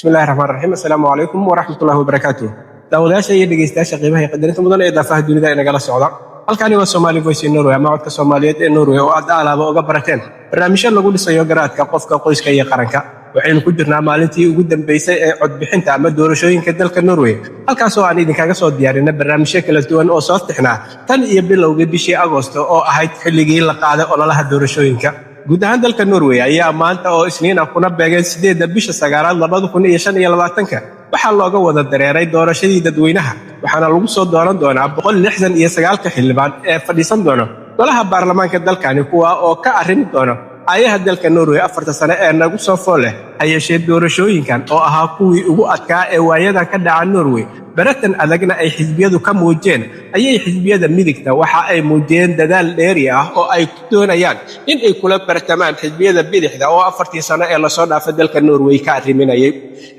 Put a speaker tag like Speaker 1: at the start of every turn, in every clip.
Speaker 1: Bismillahi raxmaan raxiim. Assalaamu calaykum waraxmatullahi wabarakaatuh. Daawadayaasha iyo dhegeystayaasha qiimaha iyo qadarinta mudan ee daafaha dunida ee nagala socda, halkani waa Somali Voice in Norway ama codka Soomaaliyeed ee Norway, oo aad aalaaba uga barateen barnaamijyo lagu dhisayo garaadka qofka, qoyska iyo qaranka. Waxaynu ku jirnaa maalintii ugu dambeysay ee codbixinta ama doorashooyinka dalka Norway, halkaasoo aan idinkaga soo diyaarinay barnaamijyo kala duwan oo soo tixnaa tan iyo bilowgii bishii Agoosto, oo ahayd xilligii la qaaday ololaha doorashooyinka. Guud ahaan dalka Norway ayaa maanta oo Isniin ah, kuna beegeen 8-da bisha 9-aad 2025-ka, waxaa looga wada dareeray doorashadii dadweynaha, waxaana lagu soo dooran doonaa 169-ka xildhibaan ee fadhiisan doona golaha baarlamaanka dalkani, kuwa oo ka arrimi doona aayaha dalka Norway 4-ta sane ee nagu soo fool leh. Ha yeeshee, doorashooyinkan oo ahaa kuwii ugu adkaa ee waayadan ka dhaca Norway, baratan adagna ay xisbiyadu ka muujeen, ayay xisbiyada midigta waxa ay muujiyeen dadaal dheeri ah oo ay ku doonayaan in ay kula bartamaan xisbiyada bidixda oo 4-tii sano ee lasoo dhaafay dalka Norway ka arriminayay.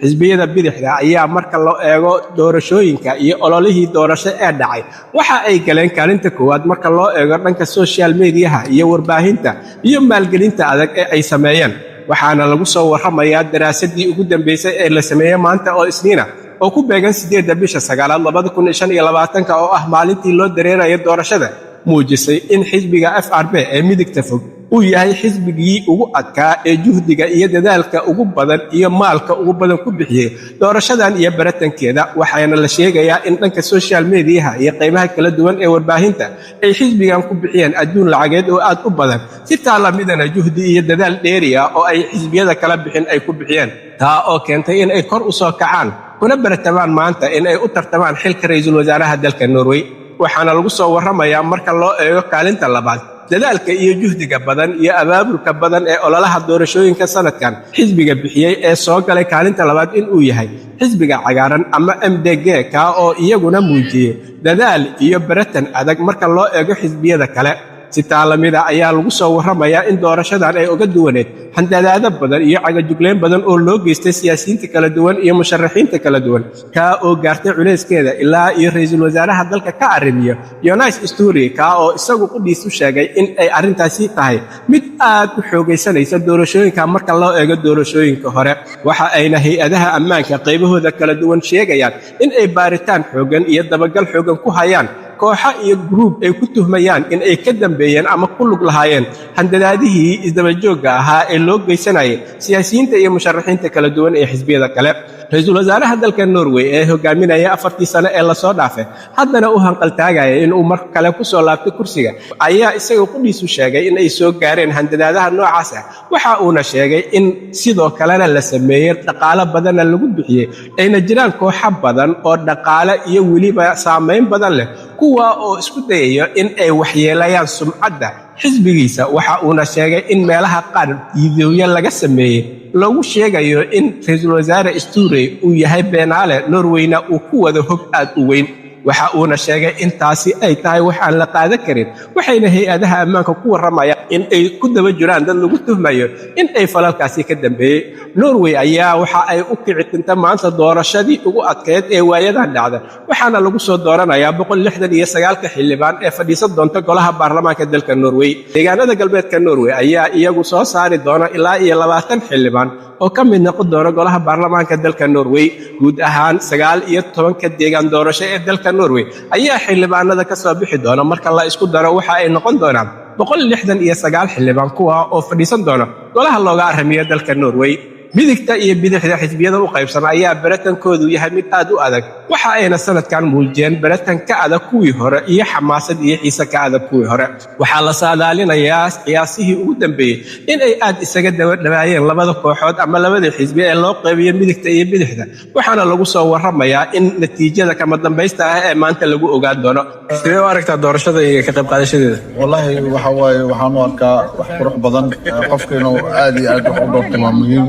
Speaker 1: Xisbiyada bidixda ayaa marka loo eego doorashooyinka iyo ololihii doorasho ee dhacay, waxa ay galeen kaalinta koowaad marka loo eego dhanka social mediaha iyo warbaahinta iyo maalgelinta adag ee ay sameeyeen. Waxaana lagu soo warramayaa daraasadii ugu dambeysay ee la sameeyey maanta oo Isniina, oo ku beegan 8-da bisha 9-aad 2025-ka, oo ah maalintii loo dareerayo doorashada, muujisay in xisbiga FrP ee midigta fog uu yahay xisbigii ugu adkaa ee juhdiga iyo dadaalka ugu badan iyo maalka ugu badan ku bixiyey doorashadan iyo baratankeeda. Waxaana la sheegayaa in dhanka social mediaha iyo qaybaha kala duwan ee warbaahinta ay xisbigan ku bixiyeen adduun lacageed oo aad u badan, si taa lamidana juhdi iyo dadaal dheeri ah oo ay xisbiyada kala bixin ay ku bixiyeen, taa oo keentay in ay kor u soo kacaan kuna baratamaan maanta in ay u tartamaan xilka ra'iisul wasaaraha dalka Norway. Waxaana lagu soo warramayaa, marka loo eego kaalinta labaad, dadaalka iyo juhdiga badan iyo abaabulka badan ee ololaha doorashooyinka sanadkan xisbiga bixiyey ee soo galay kaalinta labaad in uu yahay xisbiga cagaaran ama MDG, kaa oo iyaguna muujiyey dadaal iyo baratan adag marka loo eego xisbiyada kale. Si taa lamida ayaa lagu soo warramayaa in doorashadan ay uga duwaneed handadaado badan iyo cagajugleyn badan oo loo geystay siyaasiyiinta kala duwan iyo musharaxiinta kala duwan, kaa oo gaartay culayskeeda ilaa iyo ra'iisul wasaaraha dalka ka arrimiyo, Jonas Støre, kaa oo isagu qudhiis u sheegay in ay arrintaasi tahay mid aad u xoogaysanaysa doorashooyinka marka loo eego doorashooyinka hore. Waxa ayna hay-adaha ammaanka qaybahooda kala duwan sheegayaan in ay baaritaan xooggan iyo dabagal xooggan ku hayaan kooxo iyo group ay ku tuhmayaan in ay ka dambeeyeen ama ku lug lahaayeen handadaadihii isdabajoogga ahaa ee loo geysanayay siyaasiyiinta iyo musharaxiinta kala duwan ee xisbiyada kale. Ra-iisul wasaaraha dalka Norway ee hogaaminaya 4-tii sano ee lasoo dhaafay, haddana u hanqaltaagaya inuu mar kale ku soo laabtay kursiga, ayaa isaga qudhiisu sheegay in ay soo gaareen handadaadaha noocaas ah. Waxa uuna sheegay in sidoo kalena la sameeyey dhaqaalo badanna lagu bixiyey, ayna jiraan kooxo badan oo dhaqaale iyo weliba saamayn badan leh, kuwa oo isku dayayo in ay waxyeelayaan sumcadda xisbigiisa. Waxa uuna sheegay in meelaha qaar fiidiyowyo laga sameeyey lagu sheegayo in ra-iisul wasaare Støre uu yahay beenaale, Norweyna uu ku wado hog aad u weyn. Waxa uuna sheegay in taasi ay tahay wax aan la qaadan karin, waxayna hay-adaha ammaanka ku warramayaan in ay ku daba jiraan dad lagu tuhmayo in ay falalkaasi ka dambeeyey. Norway ayaa waxa ay u kici maanta doorashadii ugu adkeyd ee waayadan dhacda, waxaana lagu soo dooranayaa 169-ka xildhibaan ee fadhiisan doonta golaha baarlamaanka dalka Norway. Deegaanada galbeedka Norway ayaa iyagu soo saari doona ilaa iyo 20 xildhibaan oo ka mid noqon doona golaha baarlamaanka dalka Norway. Guud ahaan 19-ka deegaan doorasho ee dalka Norway ayaa xildhibaanada ka soo bixi doona. Marka la isku daro, waxa ay noqon doonaan 169 xildhibaan, kuwa oo fadhiisan doona golaha looga arrimiyo dalka Norway. Midigta iyo bidixda xisbiyada u qaybsan ayaa baratankoodu yahay mid aad u adag, waxa ayna sanadkan muujiyeen baratan ka adag kuwii hore iyo xamaasad iyo xiise ka adag kuwii hore. Waxaa la saadaalinayaa qiyaasihii ugu dambeeyey in ay aad isaga dabadhawaayeen labada kooxood ama labada xisbi ee loo qaybiyo midigta iyo bidixda, waxaana lagu soo warramayaa in natiijada kama dambaysta ah ee maanta lagu ogaan doono.
Speaker 2: Sidee u aragtaa doorashada iyo ka qayb qaadashadeeda?
Speaker 3: Wallaahi, waxa waaye, waxaan u arkaa wax qurux badan. Qofka inuu aad iyo aad wax u doorto waa muhiim,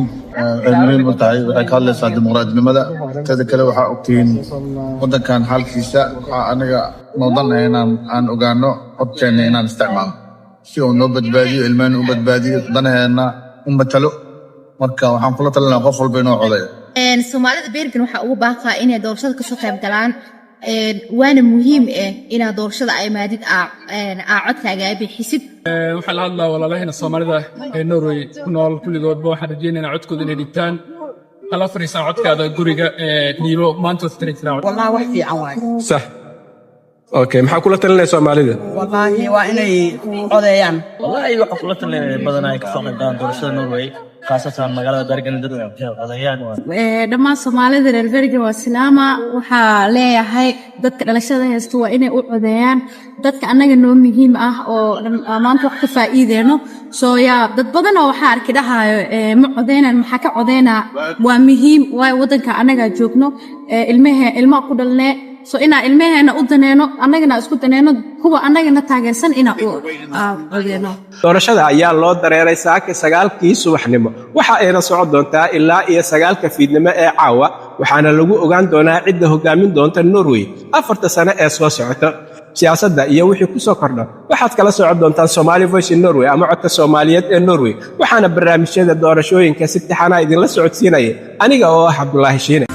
Speaker 3: ay muhiim u tahay. Waxay ka hadlaysaa dimuqraadnimada. Teda kale, waxaa ogtihiin waddankan xaalkiisa. Waxaa aniga noodan ah inaan aan ogaano codkeena inaan isticmaalno si uu noo badbaadiyo, ilmahena u badbaadiyo, danaheena u matalo. Marka waxaan kula talinayaa qof walba inuu codeeyo.
Speaker 4: Soomaalida Bergen waxaa ugu baaqaa inay doorashada kasoo qayb galaan, waana muhiim inaad doorashada ay maadid aa codkaaga ay bixisid.
Speaker 5: Waxaan la hadlaa walaalahayna Soomaalida ee Norway ku nool kulligoodba. Waxaan rajaynaynaa codkooda inay dhigtaan. Hala fariisaa codkaada guriga ee dhiibo maanta waad tiri jiraa.
Speaker 6: Wallahi wax fiican waaye.
Speaker 2: Sax, okay. Maxaa kula talinaya Soomaalida?
Speaker 6: Wallaahi waa inay codeeyaan.
Speaker 7: Wallahi waxaan kula talinaya badanaa ay kasoo qayb galaan doorashada Norway, khaasatan magaalada Bergen, dadka codeeyaan.
Speaker 4: Dhammaan Soomaalida reer Bergen waa salaama. Waxaa leeyahay dadka dhalashada haysta waa inay u codeeyaan dadka annaga noo muhiim ah oo maanta wax ka faa'iideyno. Soo yaa dad badan oo waxaa arki dhahayo ma codeynan, maxaa ka codeynaa? Waa muhiim, waayo waddanka annagaa joogno, ilmahe ilmaa ku dhalnee, so inaa ilmaheena u daneyno, annagana isku daneyno, kuwa annagana taageersan inaa u codeyno.
Speaker 1: Doorashada ayaa loo dareeray saaka 9-kii subaxnimo, waxa ayna socon doontaa ilaa iyo 9-ka fiidnimo ee caawa, waxaana lagu ogaan doonaa cidda hogaamin doonta Norway 4-ta sano ee soo socota. Siyaasadda iyo wixii ku soo kordha waxaad kala socon doontaan Somali Voice in Norway ama Codka Soomaaliyeed ee Norway, waxaana barnaamijyada doorashooyinka si taxanaa idinla socodsiinaya aniga oo ah Cabdulaahi Shiine.